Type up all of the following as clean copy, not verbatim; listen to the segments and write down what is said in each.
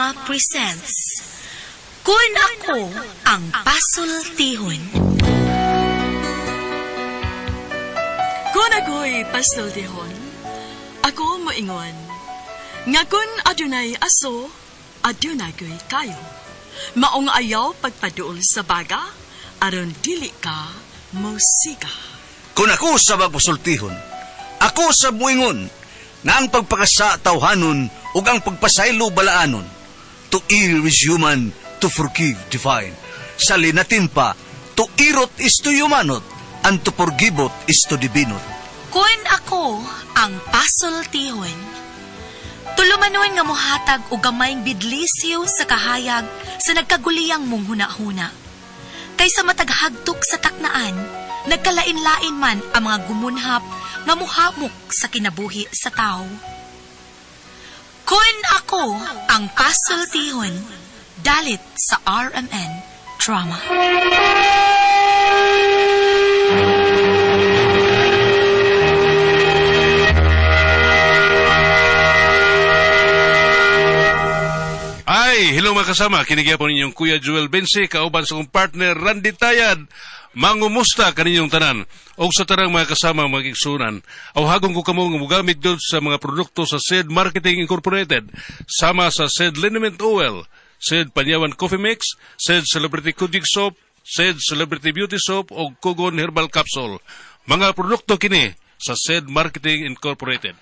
Drama presents Kun Ako Ang Pasultihon. Kung ako'y pasultihon, ako moingon, nga kun adunay aso, adunay ko'y kayo. Maong ayaw pagpaduol sa baga, aron dili ka mosiga. Kung ako sa magpasultihon, ako sa muingon, nga ang pagpakasa tawhanon ug ang pagpasaylo balaanon. To err is human, to forgive divine. Sa linatin pa, to irot is to humanot, and to forgiveot is to divinot. Kun ako ang pasultihon. Tulumanon nga mohatag og gamayng bidlisyo sa kahayag sa nagkaguliyang mong hunahuna. Kaysa mataghagtok sa taknaan, nagkalain-lain man ang mga gumunhap nga muhamok sa kinabuhi sa tao. Kun ako ang pasultihon, dalit sa RMN Drama. Ay, hello mga kasama. Kinigyan po ninyong Kuya Joel Bensi, kauban sa kong partner Randy Tayad. Mangumusta kaninyong tanan. Og sa tanang mga kasama mga igsunan. Awhagon ko kamo nga mogamit gyud sa mga produkto sa Said Marketing Incorporated, sama sa Said Liniment Oil, Said Panyawan Coffee Mix, Said Celebrity Kujik Soap, Said Celebrity Beauty Soap og Kugon Herbal Capsule. Mga produkto kini sa Said Marketing Incorporated.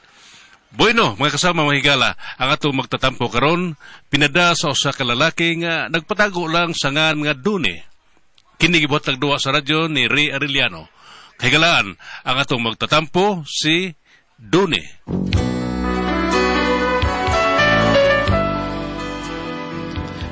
Bueno, mga kasama mga higala, ang atong magtatampo karon pinada sa usa ka lalaki nga nagpatago lang sa ngan nga duni. Kini gibuhat duwa sa radyo ni Ray Arellano. Kahigalaan, ang atong magtatampo si Duni.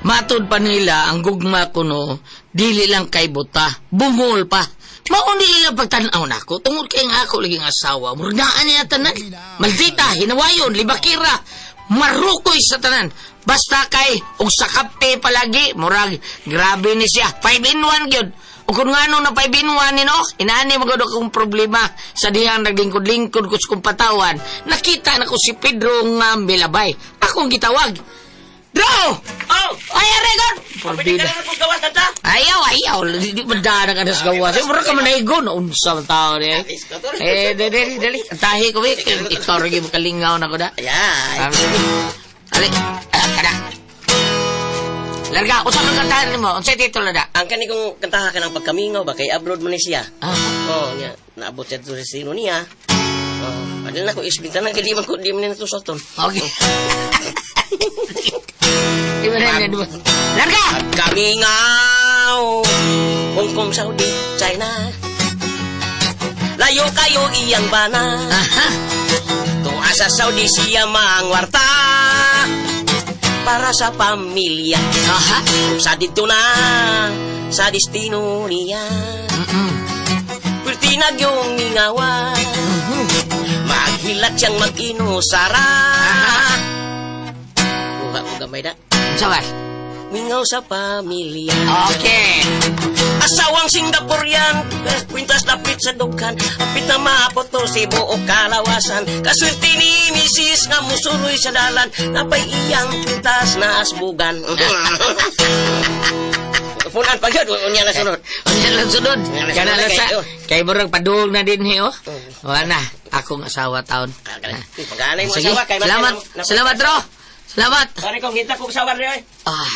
Matod pa nila ang gugma kuno, dili lang kay buta, bungol pa. Mao ni ilang pagtan-aw nako tungod kay ang ako laging asawa, murnaan niya tanan. Maldita, hinawayon, libakira, marukoy sa tanan. Basta kay og sa kape palagi, murag grabe ni siya. 5 in 1 gyud. Ug kung ngano na 5 in 1 ni no, inaani magud akong problema sa dihang naglingkod-lingkod ko sa kong patawan. Nakita na ko si Pedro nga milabay. Akong gitawag. Draw! Oh! Ay, record! Pwede ka na kung gawas na ta? Ayaw, ayaw. Di ba daan ka na sa gawas? Mura ka manaygon. Unsa man tao niya. Eh, dali, dali. Tahi ko, eh. Ikaw rin yung makalingaw na ko na. Ayan. Ali, kada. Larga, usap ng kantahan mo. Unsay titulo na? Ang kani kong kantaha ka ng pagkamingaw ba kay abroad man ni siya. Ah, Oh, niya naabot siya to sa sino niya. Oh, adil na ko isbinta na kay di man ko di man na to soton. Okay. Di ba na, di ba? Larga! Pagkamingaw, Hong Kong, Saudi, China. Layo kayo iyang bana. Aha. Tunga sa Saudi siya mangwarta para sa pamilya. Aha. Sa dito na sa destino niya. Mm-mm. Pwerte na yung mingawa. Maghilat siyang mag-inusara. Kuha ko gamay da. Unsa ba? Mingaw sa pamilya. Okay. Asawang Singaporean, kwintas lapit sa dughan, apit na mapoto si buo kalawasan. Kaswerte ni misis nga musuroy sa dalan, napay iyang kwintas na asbugan. Punan pa yun, unya na sunod. Unya lang sunod. Unya na Kana sunod, lang sa kay- kay murag padung na din hi oh. Wala na akong asawa taon. Pag-anay mo Sige. asawa kay Salamat. Salamat ro. Salamat. Pare kong hinta kong asawa rin. Ah,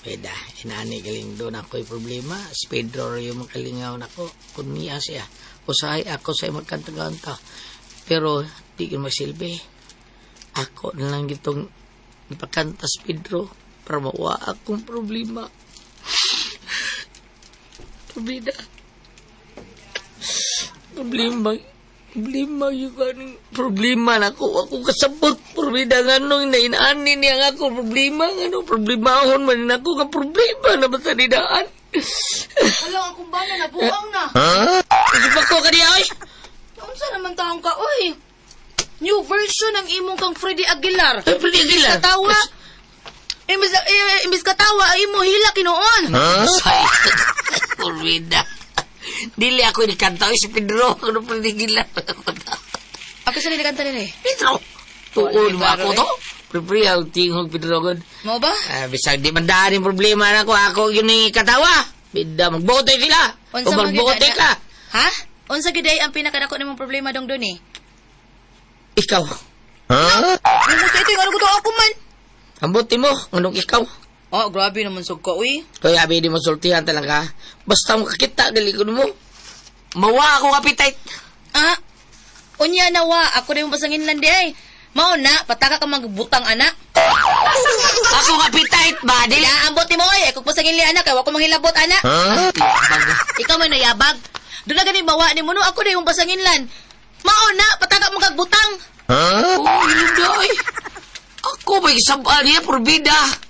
pweda. Inani galing doon ako'y problema. Si Pedro rin yung makalingaw nako. Kung niya siya. Usahay ako sa magkanta-kanta. Pero di ko magsilbi. Ako na lang itong ipakanta si Pedro para mawa akong problema. Problema. Problema. Problema yung kaning problema na ako. Ako kasabot. Problema nga nung nainaani niya nga ako. Problema nga nung problemahon man ako nga problema na basta nidaan. Hala, akong bana, nabuang na. Hindi pa ko kaniya, oy. Unsa naman taong ka, oy? New version ng imong kang Freddy Aguilar. Ay, Freddy Aguilar. Katawa. Imbis, eh, imbis katawa, ay imo hila kinoon. Say, Purwida. Dili ako ni kanta, oy, si Pedro. Ano Freddy Aguilar? Ako sa kanta nila eh. Pedro! Tuon mo ako to? Pre-pre, ang tingog Pedro gud. Mo ba? Ah, bisag di man daan yung problema na ko, ako yun yung katawa. Bida, magbote sila. O man gyud magbote ana? ka. Ha? Unsa gyud ay ang pinakadako nimong problema dong dun eh? Ikaw. Ano sa ito yung ano ko to ako man? Ang buti mo, anong ikaw? Oh, grabe naman sug ka uy. Kaya abi di mo sultihan talaga. Basta makakita, dali ko mo. Mawa ako appetite. Ah, unya na wa, ako na yung pasangin lang di ay. Mao na, pataka ka magbutang anak. Ako appetite ba? Dili. Dili ambot mo ay, kung pasangin li anak, kay wa ko manghilabot anak. Ikaw may nayabag. Doon na gani mawa ni mo no, ako na yung pasangin lan. Mao na, pataka mo kagbutang. Oh, yun day. Ako ba isabaan niya, purbida.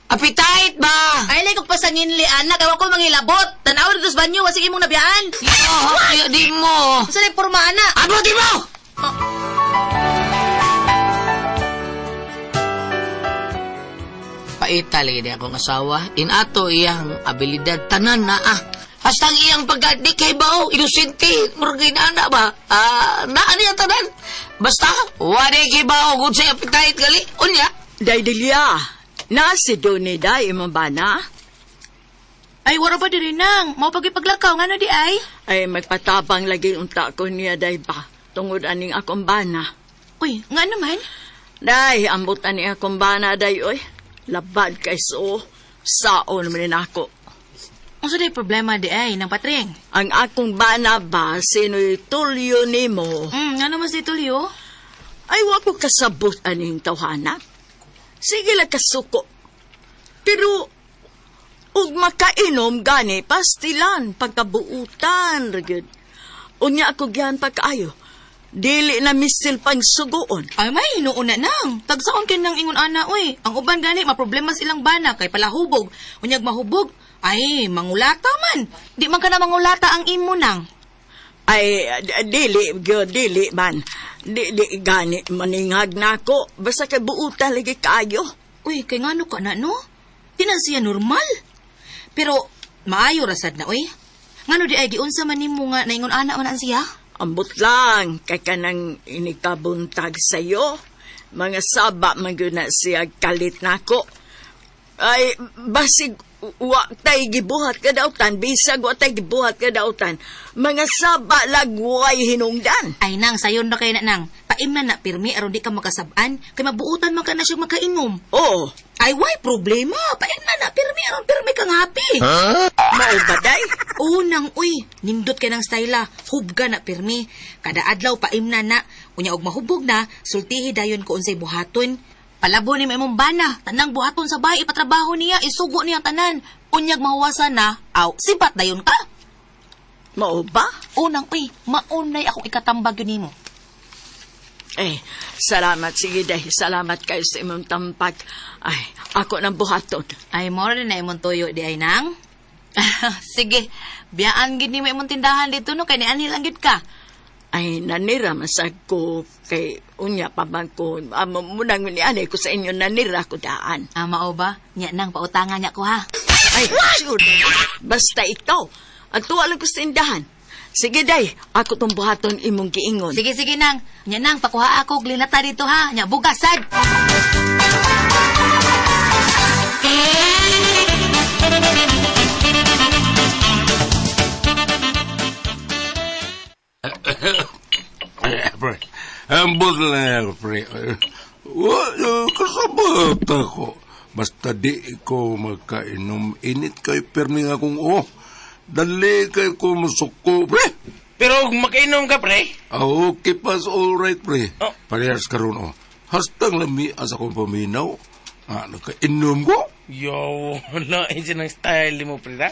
Appetite ba? Ay lay kog pasangin li anak, kay wa ko manghilabot. Tan-aw dito sa banyo, wasig imong nabiyaan. Yo, di mo. Unsa lay porma anak? Ano di mo? Paita lagi di akong asawa. Inato iyang abilidad tanan na ah. Hastang iyang pagka di kay bao, inosente, murag inana ba? Ah, naa niya tanan. Basta, wala kay bao, kung sa appetite gali, unya. Day Delia, na si Donnie day imong bana. Ay, wala pa diri nang. Mao pagipaglakaw ngano di ay? Ay magpatabang lagi unta ko niya day ba tungod aning akong bana. Uy, nga naman. Day, ambot ani akong bana day oy. Labad kay so saon man nako. Unsa day problema di ay nang patring? Ang akong bana ba sino'y tulyo nimo. Nga naman si Tulio? Ay wa ko kasabot aning tawhana. Sige lang kasuko. Pero ug makainom gani pastilan pagkabuutan ra gyud. Unya ako giyan pagkaayo. Dili na misil pang sugoon. Ay, may hinuon na nang. Tagsaon kay nang ingon ana, uy. Ang uban gani, maproblema silang bana kay palahubog. Unyag mahubog, ay, mangulata man. Di man ka na mangulata ang imo nang. Ay dili gyud dili man. Dili gani maningag nako basta kay buutan lagi kaayo. Uy, kay ngano ka na, no? Di na siya normal. Pero, maayo rasad na, uy. Ngano di ay giunsa man nimo nga naingon ana man ang siya? Ambot lang kay kanang inikabuntag sayo. Mga saba man gyud na siya kalit nako. Ay basig wa tay gibuhat kadautan, bisag wa tay gibuhat kadautan. Mga saba lagway hinungdan. Ay nang, sayon na kay na nang. Paimna na pirmi aron di ka makasab-an, kay mabuutan man ka na siya makainom. Oo, Ay, why problema? Paimna na pirmi aron pirmi kang happy. mao ba day? Unang uy, nindot kay ng styla, hubga na pirmi. Kada adlaw paimna na, unya og mahubog na, sultihi dayon ko unsay buhaton. Palabo ni imong bana, tanang buhaton sa bahay ipatrabaho niya, isugo niya tanan. Unyag mahuwasan na, aw, sipat dayon ka. Mao ba? Unang uy, maunay akong ikatambag yun nimo. Eh, salamat sige day. Salamat kayo sa imong tampag. Ay, ako nang buhaton. Ay, moro na imong tuyo di ay nang. Sige, biyaan gid nimo imong tindahan dito no kay nianhi lang gid ka. Ay, nanira masag ko kay unya pa man ko. Amo munang ni anay ko sa inyo nanira ko daan. Ah, mao ba? Nya nang pautangan niya ko ha. Ay, sure. Basta ikaw. Ang tuwa lang ko sa tindahan. Sige, day. Ako tong buhaton imong giingon. Sige, sige nang. Nya nang pakuha ako og linata dito ha. Nya bugasad. Pre, ambot lang ako, pre. Wala, kasabot ako. Basta di ko magkainom, init kay permi nga kong oh. Dali kay ko musuko, pre. Pero kung makainom ka, pre, Ah, okay pas, all right, pre. Oh. Parehas karon oh. Hastang lami asa kong paminaw. Ah, nakainom ko. Yo, lain siya ng style mo, pre, ha?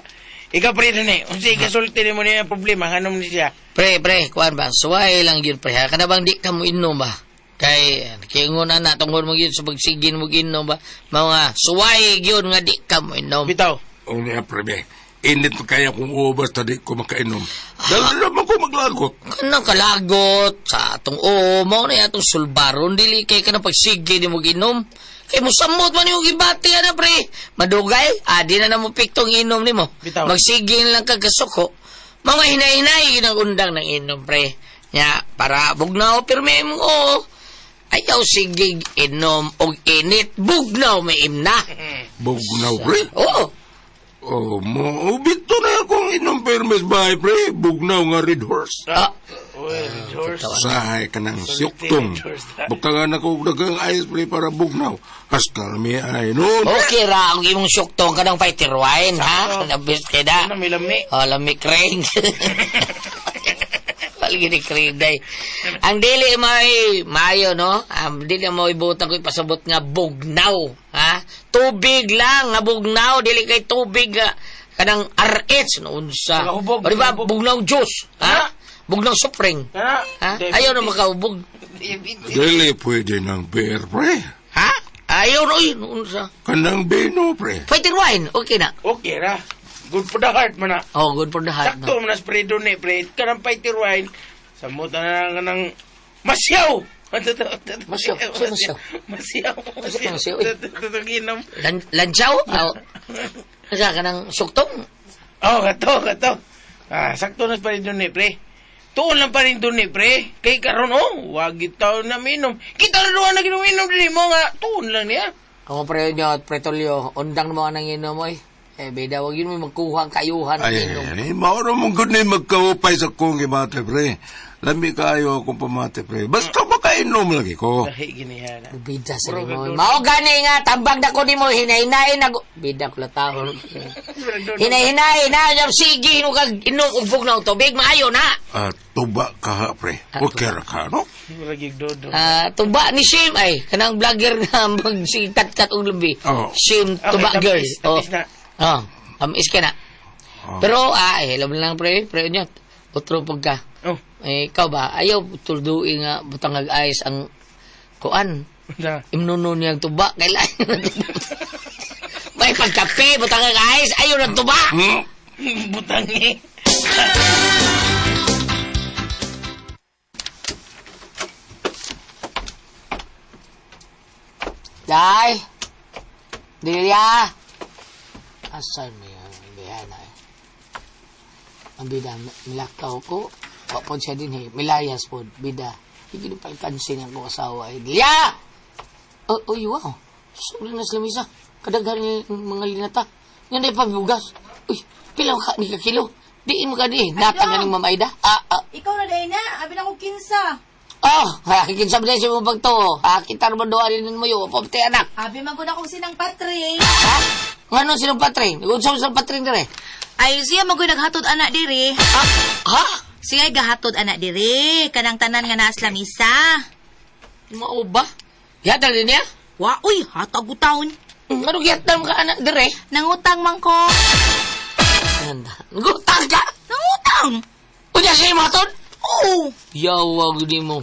Ikaw, pre, na eh. Unsa ikasulti nimo niya ang problema, hanom ni siya. Pre, pre, kuan ba? Suway lang yun, pre. Ha? Kana bang di ka mo inom ba? Kay, kiingon na na, tungkol mo yun sa pagsigin mo inom ba? Mga suway yun nga di ka mo inom. Bitaw. O niya, pre, be. Init pa kaya kung oo, basta di ko makainom. Dali naman ko maglagot. Kanang kalagot sa atong oo, mao na atong sulbaron dili kay kanang pagsige ni mo ginom. Kay musamot man yung gibati ana pre. Madugay, adi na namo piktong inom nimo. Bitaw. Magsige lang kag kasuko. Mga hinay-hinay yun ang undang ng inom pre. Nya, para bugnaw pirmi mo oo. Ayaw sige inom og init. Bugnaw may imna. Bugnaw, pre. Oo. Oh, mo ubito na akong inom permes bahay, pre. Bugnaw nga red horse. Ah, Sahay ka ng siuktong. Bukangan ako og daghang ice, pre, para bugnaw. Haskal mi ay noon. Okay ra ang imong syuktong kanang fighter wine, ha? Labis kay da. Ano, may lami. Oh, lami kring. Palagi ni kring day. Ang dili may maayo no? Ang dili mo ibutang ko ipasabot nga bugnaw, ha? Tubig lang nga bugnaw, dili kay tubig nga kanang RH no unsa. Saka hubog. O, di ba bugnaw juice, ha? Bugnaw sopring. Kana, Ha? Ayaw na makahubog. Diabetes. Dili pwede ng beer, pre. Ha? Ayaw na, uy, unsa. Kanang bino, pre. Fighter wine, okay na. Okay ra. Good for the heart man na. Oh, good for the heart. Sakto No? man na spray doon eh, pre. Kanang fighter wine. Samot na lang ng masyaw. Masyaw? Saan masyaw? Masyaw. Saan masyaw, eh? Tutugin Lansaw? Oh. Asa ka ng suktong? Oh, kato, kato. Ah, sakto na pa rin doon eh, pre. Tuon lang pa rin doon eh, pre. Kay karon oh, wag itaw na minom. Kita na doon na ginuminom din mo nga. Tuon lang niya. Ako pre nyo at pretolyo, undang mo ang nanginom oy. Eh, bida, wag yun mo magkuha ang kayuhan ang Ay, inom. ay, mauro mong good na magkaupay sa kong gimate, pre. Lami kayo akong pamate, pre. Basta makainom lagi ko. Lahi ginihana. Bida sa Bro, nimo. gagawin. Mao gani nga, tambag na ko nimo, hinahinain na Bida ko latahon. Hinahinain na, yung sige, inom kag inom og na og tubig, maayo na. Ah, tuba ka ha, pre. Okay ra ka, no? Murag dodo. Ah, tuba ni Shame ay kanang vlogger nga magsikat-kat og lubi. Oh. Shame Okay, tuba tamis, girl. tamis na. Oh, tamis ka na. Oh. Pero alam lang pre, pre niya. Otro pag ka. Oh, Eh, ikaw ba ayaw tulduin nga butang ayos ang kuan. na. Imnuno niyang tuba kailan. May pagkape butang ayos ayaw ng tuba. Hmm? Butang eh. Day. Delia. Asan mo yung bihana eh? Ang bida, milakaw ko. Wa pod siya din eh. Milayas pod, bida. Hindi na palipansin ang kong asawa eh. Delia! Oh, oh, wow. Suli na sila misa. Kadaghan ni mga linata. Nga na ipabugas. Uy, pila ka ni ka kilo. Diin mo ka di. Nata ka ni Ma'am Aida. Ah, ah. Ikaw na day na, abi na ko kinsa. Oh, kinsa ba siya mo pagtuo? Ah, kita naman doon rin mo yun. Pabti anak. Abi man gud akong sinang patre. Ha? Ngano silang patring? Unsa silang patring dire? Ay siya man gud naghatod anak diri. Ha? Ha? Siya gahatod anak diri kanang tanan nga naa sa lamisa. Mao ba? Gihatag din niya? Wa uy, hatag taon. Ano gihatag ka anak dire? Nangutang man ko. Ganda. Ngutang ka? Nangutang. Unya siya matod? Oo. Yawag ni mo.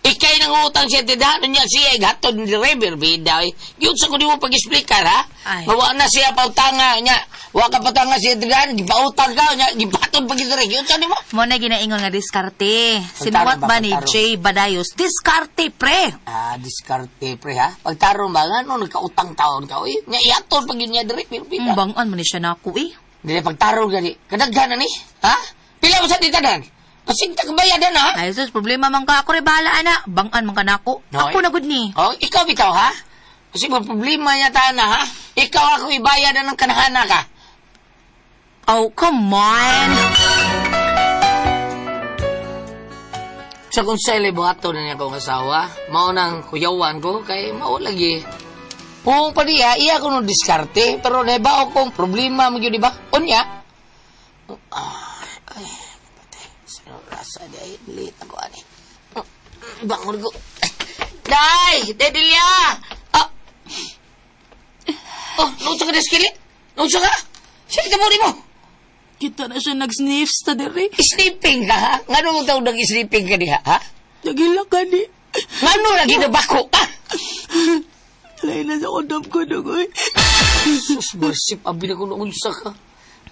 Ikay nang utang siya tindahan niya siya gatod ni driver bida. Yun sa ko di mo pag-explicar ha. Ay. Mawa na siya pautanga niya. Wa ka pautanga siya tindahan, gipautang ka niya, gipatod pag dire. Yun sa nimo. Mo na ginaingon nga diskarte. Sinuwat ba, ba ni pagtarong? Jay Badayos? Diskarte, pre. Ah, diskarte pre ha. Pagtarong ba nga no nagkautang taon ka oy. Nya iatod pag yun niya dire pero bida. Bangan man ni siya nako eh. Dili pagtarong gani. Kadaghan na ni. Ha? Pila mo sa titanan? Pasig tagbayad na ha. Ay sus, problema man ka ako re bahala ana. Bangan man ka nako. No, Ako eh. na gud ni. Oh, ikaw bitaw ha? Kasi may problema niya ta na ha? Ikaw ako ibayad na ng kanahana ka. Oh, come on. Sa kung sa buhato na niya akong asawa, mao nang kuyawan ko, kay mao lagi. Kung pa niya, iya ko nung diskarte, pero naibaw kong problema mo yun, di ba? Unya. Ay, patay. Sa rasa di ay, late ako, ani. Bangon ko. Day! Dedelia! Ah! Oh, nung ka na skili? Nung ka? Siya kita mo mo. Kita na siya nag-sniff sa diri. Sleeping ka, ha? Ngano mo daw nag-sleeping ka diha, ha? Nagila ka ni. Ngano lagi nabako ka? Lain na sa kondom ko dugoy. Sus, marsip, abi na ko noon sa ka.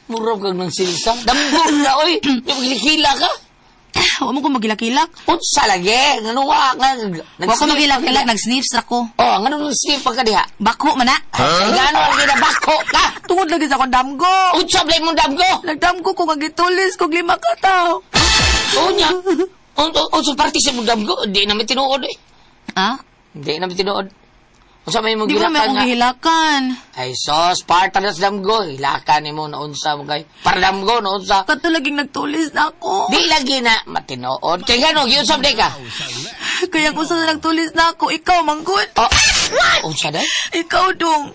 Murag kag ng silsa. Dambog na, oy. Yung maglikila ka. Wa mo ko magilakilak. Unsa lagi? Ngano wa nga? Wa ko magilakilak, nag-sniff ra ko. Oh, ngano nang sniff pa ka diha? Bako man na. Ngano lagi nabako ka? Tungod lagi sa akong damgo. Unsa blay mong damgo? Nagdamgo ko nga gitulis kog 5 ka tawo. Unya. Unsa parte sa mong damgo? Di naman tinuod eh. Ah? Hindi na tinuod. Unsa may imong Di ba may gilakan akong nga? gihilakan? Ay sos, part na sa damgo. Hilakan nimo na unsa mo kay. Para damgo na unsa. Kato laging nagtulis na ako. Di lagi na matinood. Kay ngano giusab di ka? Kaya kung sa nagtulis na ako, ikaw manggod. Oh, unsa day? Ikaw dong.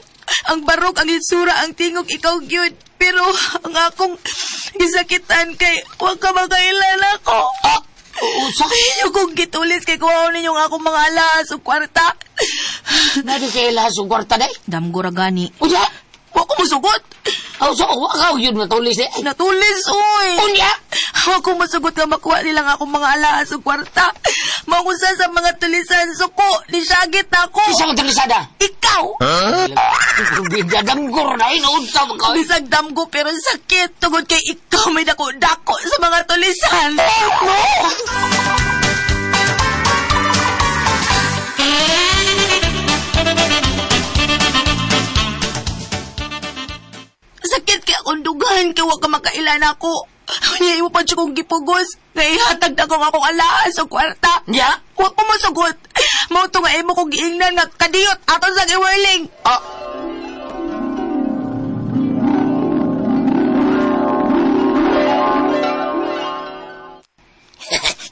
Ang barok, ang itsura, ang tingog, ikaw gyud. Pero ang akong gisakitan kay wa ka makailan ako. Oh, unsa? Inyo kong gitulis kay kuha ninyo ang akong mga alas o kwarta. Nadi kay lahas og kwarta day? Damgo ra gani. Unsa? Wa ko musugot. Oh, so wa ka yun natulis eh. Natulis, oy. Unya? Wa ko musugot nga makuha nilang akong mga alahas o kwarta. Maunsa sa mga tulisan suko, nisyagit na ako. Isa mo tulisada. Ikaw! Bida damgo na unsa mo ka? Bisag damgo pero sakit tungod kay ikaw may dako-dako sa mga tulisan. Sakit kay akong dugan kay wa ka makailan ako. Niya imo pa siya kong gipugos. Nga ihatag na kong akong alahas o kwarta. Nya? Wa ko mosugot. Mao to nga imo kong giingnan nga kadiyot aton sa giwerling. Oh,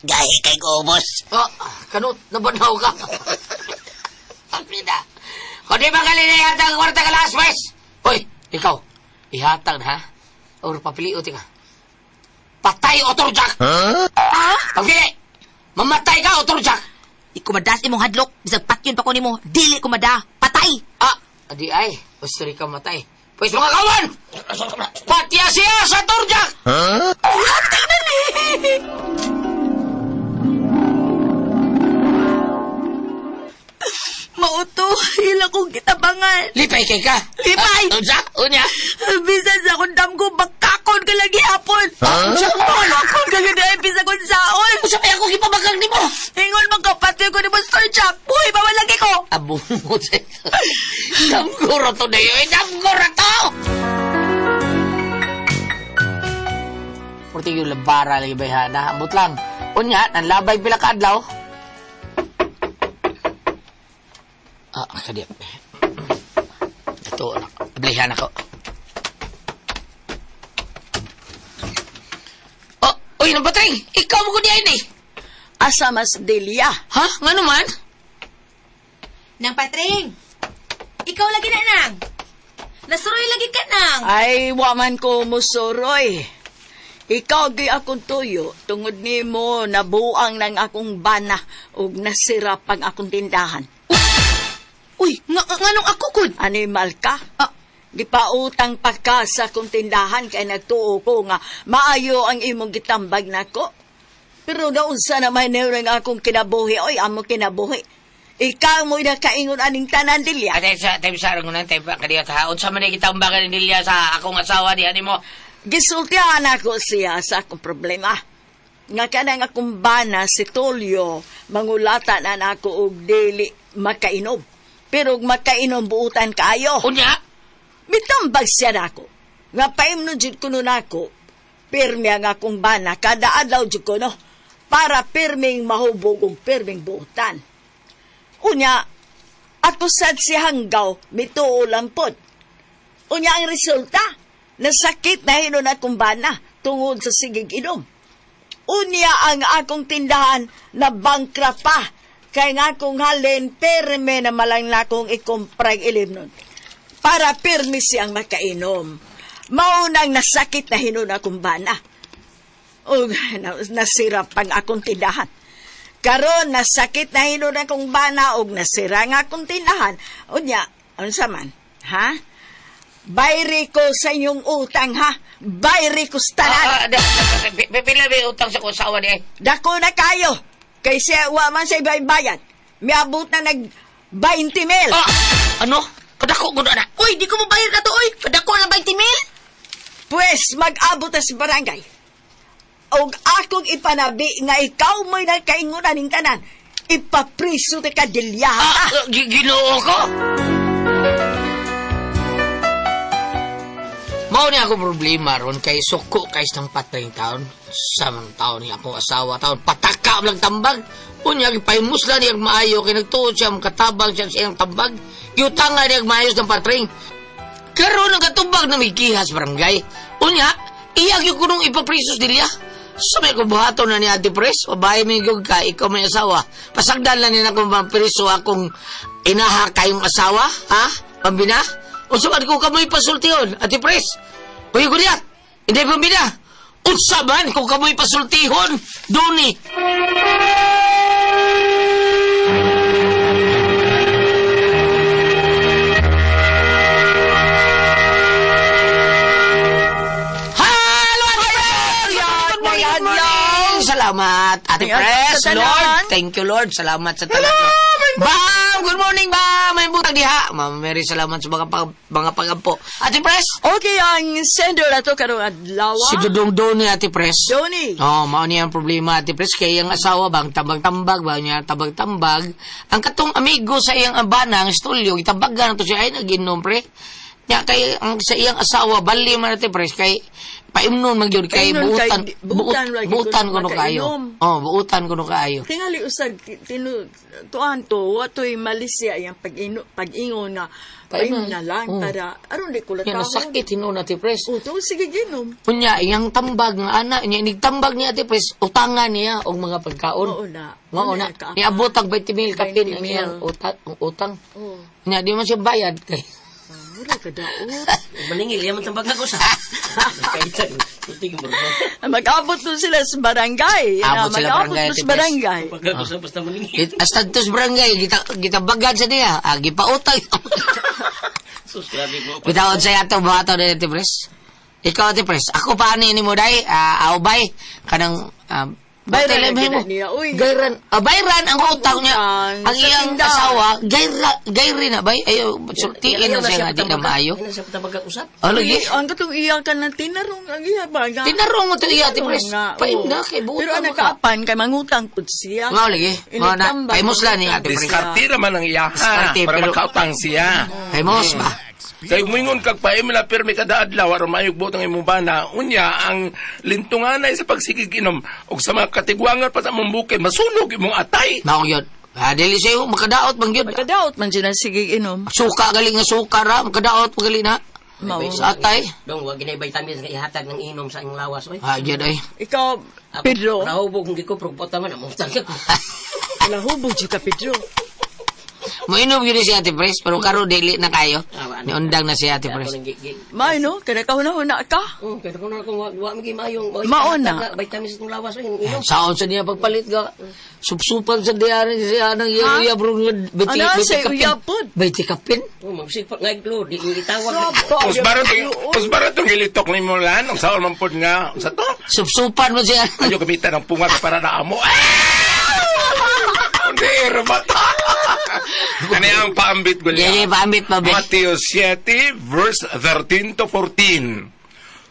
Gahi kay ubos. oh, kanut nabanaw ka. Pida. Kung di ba gali na ihatag ang kwarta ka last wes? Hoy, ikaw, ihatag na ha? Or papiliot ka. Patay o turjak! Ha? Pagpili! Mamatay ka o turjak! Ikumadas imong hadlok, bisag patyon pa ko nimo, dili kumada, patay. Ah, adi ay, gusto rin ka matay. Pwes mga kawan! Patya siya sa turjak! Patay na ni. Mauto, ila kong kitabangan. Lipay kay ka! Lipay! Ah, unsa? Unya? Bisan sa akong damgo, bakakon ka lagi hapon. Bakakon ka lagi ay bisan kong saon. Unsa may ako gipabagag nimo? Ingon man ka, patay ko ni Mr. Jack. Buhay pa man lagi ko. Abo mo sa Damguro to na yun! Damguro to! Purti yung labara lagi ba hana? Ambot lang. Unya, nanlabay pila ka adlaw. Ah, kadiya. Ito, anak. Ablihan ako. Oh, uy, nabatring! Ikaw mo ko diyan eh! Asa mas Delia? Ha? Nga naman? Nang patring, ikaw lagi na nang. Nasuroy lagi ka nang. Ay, waman ko musuroy. Ikaw gi akong tuyo, tungod nimo nabuang ng akong bana ug nasira pang akong tindahan. Uy, nga, nganong ako kud? Animal ka? Ah. Gipautang pa ka sa akong tindahan kay nagtuo ko nga maayo ang imong gitambag nako. Pero naunsa naman niyo ang akong kinabuhi, oy, amo kinabuhi. Ikaw mo'y nakaingon aning tanan Delia. Ate sa tayo sa aron nang tayo kadiya ta. Unsa man ni gitambagan ni Delia sa akong asawa diha nimo? Gisultihan ako siya sa akong problema. Nga kanang akong bana si Tolyo, mangulata na nako og dili makainom. Pero og makainom buutan kaayo. Unya? Mitambag siya nako. Nga paimno jud kuno nako. Pirmi ang akong bana kada adlaw jud kuno para pirming mahubog og pirming buutan. Unya, ako sad si Hanggaw mituo lang pod. Unya ang resulta, nasakit na hinon akong bana tungod sa sigig inom. Unya ang akong tindahan na bankrupt pa. Kay nga akong halin, pirme na malang na akong ikumprag ilim nun. Para pirme siyang makainom. Maunang nasakit na hinon akong bana. O nasira pang akong tindahan. Karon nasakit na hinon akong bana og nasira nga akong tindahan. Unya, unsa man? Ha? Bayri ko sa inyong utang ha. Bayri ko sa tanan. Ah, Pila ba utang sa akong asawa diha? Dako na kayo. Kay siya wa man sa ibaybayan. Miabot na nag 20 mil. Ah, ano? Kadako gud ana. Uy, di ko mabayar na to, uy. Kadako na 20 mil. Pwes mag-abot na sa barangay. Og akong ipanabi nga ikaw mo'y nakaingunan ning tanan. Ipapriso ta ka Delia. Ah, Ginoo ko. Mao ni ako problema ron kay suko kay ng patring taon. Sa mga taon ni akong asawa taon pataka lang tambag. Unya gipaimusla niya maayo kay nagtuod siya makatabang siya sa iyang tambag. Giutanga niya maayos ng patring. Karon ang katubag na may kihas barangay. Unya, iya gyud kunong ipaprisos nila. Sa may kubuhaton na ni Ate Pres, babae may gyud ka, ikaw may asawa. Pasagdan lang nila kung mapriso akong inaha kayong asawa, ha? Pambina? Unsa man ko kamoy pasultihon, Ate Pres? Kuya Gulyat, hindi pambina. Unsa man kung kamoy pasultihon, duni. Hello, Ate Pres! Good morning, good morning! Salamat, Ate Pres, Lord. Thank you, Lord. Salamat sa tanan. Bam! Good morning, Bam! May butang diha. Ma'am Mary, salamat sa mga pagampo. Ate Pres! Okay, ang sender ato karong adlaw. Si Dudong Doni, Ate Pres. Doni. Oh, mao niya ang problema, Ate Pres. Kaya ang asawa bang tambag-tambag, ba niya tambag-tambag. Ang katong amigo sa iyang abana, ang estulyo, itabagan na to siya, ay nag-inom, pre. Nya kay ang sa iyang asawa bali man Ate Pres kay paimnon man gyud kay Paimnon buutan kay- buutan lagi buutan kuno kuno kaayo. makainom. Oh, buutan kuno kaayo. Tingali usag tinu tuan to watoy malisya iyang pag-ino pag-ingon nga Paimnon. paimnon na lang Oh. para aron di ko Nya latawon. nasakit hinuon Ate Pres. O to sige ginom. Unya iyang tambag nga ana, nya inigtambag ni Ate Pres, utangan niya og mga pagkaon. Oo na. Mao na. Niabot ang 20 mil kapin ang 20 mil. iyang utang, ang utang. Oh, Nya di man siya bayad kay. mura ka daot. Maningil, yaman tambag ako sa. Kaitan, sulti mo. Mag-abot to sila sa barangay. Abot sila Mag-abot barangay, to sa Ate Pres. barangay. Pag ako sa basta maningil. Hasta tos barangay kita gitabagan sa niya, ah, gipautang. Sus, grabe mo. Bitawon sa ato buhaton ni Ate Pres. Ikaw Ate Pres, ako pa ani nimo day, aw bay kanang Bayran hotel ang mo. gina niya, uy. Gayran, bayran ang utang niya. Utang Ang sa iyang tindahan. asawa, gayra, gayri na bay. Ayo, sultiin na siya nga di na maayo. Ano siya tambag usap? Oh, lagi. Uy, ang katong iya ka na tinarong ang iya ba nga. Tinarong mo to iya, Ate Pres. Nga, Paim oo. na kay buutang Pero ang mo ka. nakaapan kay mangutang pud siya. Mao lagi. Mao na. Inigtambag, Kay musla ni mangutang Ate Pres. Diskarte naman ang iya ha, Diskarte, para pero- makautang siya. Kay mos ba? Kay muingon kag paimla pirmi kada adlaw aron maayog buot ang imong bana, unya ang lintunganay sa pagsigig inom og sa mga katigwangan pa sa imong bukid masunog imong atay. Mao yun. Ah, dili siya makadaot man gyud. Makadaot man siya sige inom. Suka gali nga suka ra, makadaot pa gali na. Mao. Sa atay. Dong, wag ginay vitamins nga ihatag ng inom sa inyong lawas, oy. Ah, gyud ay. Ikaw, Pedro. Nahubog kung giko, pero pota man, amutang ka. Lahubog jud ka Pedro. Moinom gyud si Ate Pres, pero karon dili na kayo. Niundang na si Ate Pres. May no, kada ka huna-huna ka. Oh, kaya ko na kung wa magi maayong Mao na. vitamins sa lawas oy, inom. Saon sa niya pagpalit ka? Supsupan sa diyan siya nang iya iya bro nga beti Ano, beti sa kapin. uyab pod. Beti kapin. Oh, magsipat nga iglo, di ni itawag. Usbaro tong gilitok ni mo lan, ang saon man pod nga sa to. Supsupan mo siya. Ayo gamitan ang punga para na amo. Ah! Hindi, mata. Ano ang paambit ko Yeah, yeah, paambit pa be. Mateo 7, verse 13 to 14.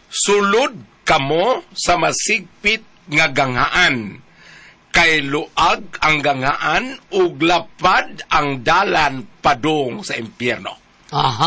Sulod kamo sa masigpit nga ganghaan. Kay luag ang ganghaan ug lapad ang dalan padung sa impyerno. Aha.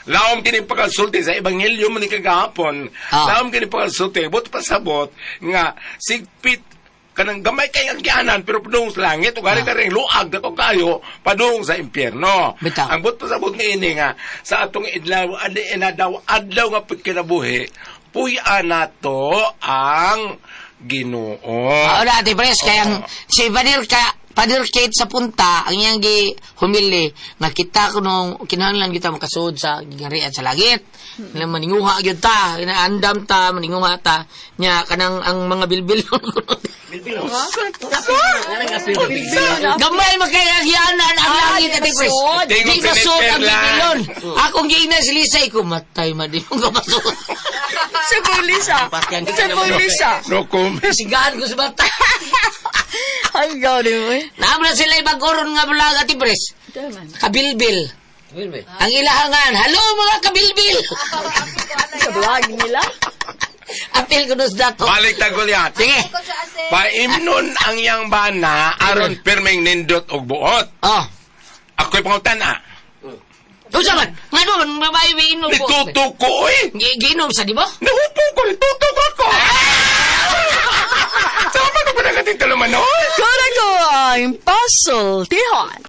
Laom kini pagkasulti sa ebanghelyo man ni kagahapon. Ah. Laom kini pagkasulti but pasabot nga sigpit kanang gamay kay ang gianan pero padung sa langit ug ari ka ring luag dako kayo padung sa impyerno. Bitaw. Ang but pasabot niini nga sa atong idlaw adi inadaw adlaw nga pagkinabuhi puy-an nato ang Ginoo. Oo na, Ate Pres, kaya ang si Padir ka Padir Kate sa punta, ang iyang gi humili, nga kita kuno kinahanglan kita makasuod sa gingarian sa langit. Nga maninguha gyud ta, kinaandam ta, maninguha ta. Nya kanang ang mga bilbilon kuno. Gamay makayagyanan ang langit Ate Pres. Tingog Di masuod ang pinipirlan. bilbilon. Akong giingnan si Lisa, ikaw matay man di mo kamasuod. Sa Lisa. Sa Lisa. No comment. Sigaan ko sa bata. Ang gawin mo eh. Naam na sila ibang oron nga vlog Ate Pres. Kabilbil. Ang ilahangan, hello mga kabilbil. Sa vlog nila. Apil ko dos dato. Balik ta Goliath. Sige. Paimnon ang iyang bana aron pirming nindot og buot. Oh. Ako'y pangutan ah. Unsa man? Ngano man babae miinom ko? Nituto ko, oy. Giinom sa di ba? Nahupo ko, nituto ko ako. Sama ka pa na kating tulumanon? Kuna ko ang pasultihon.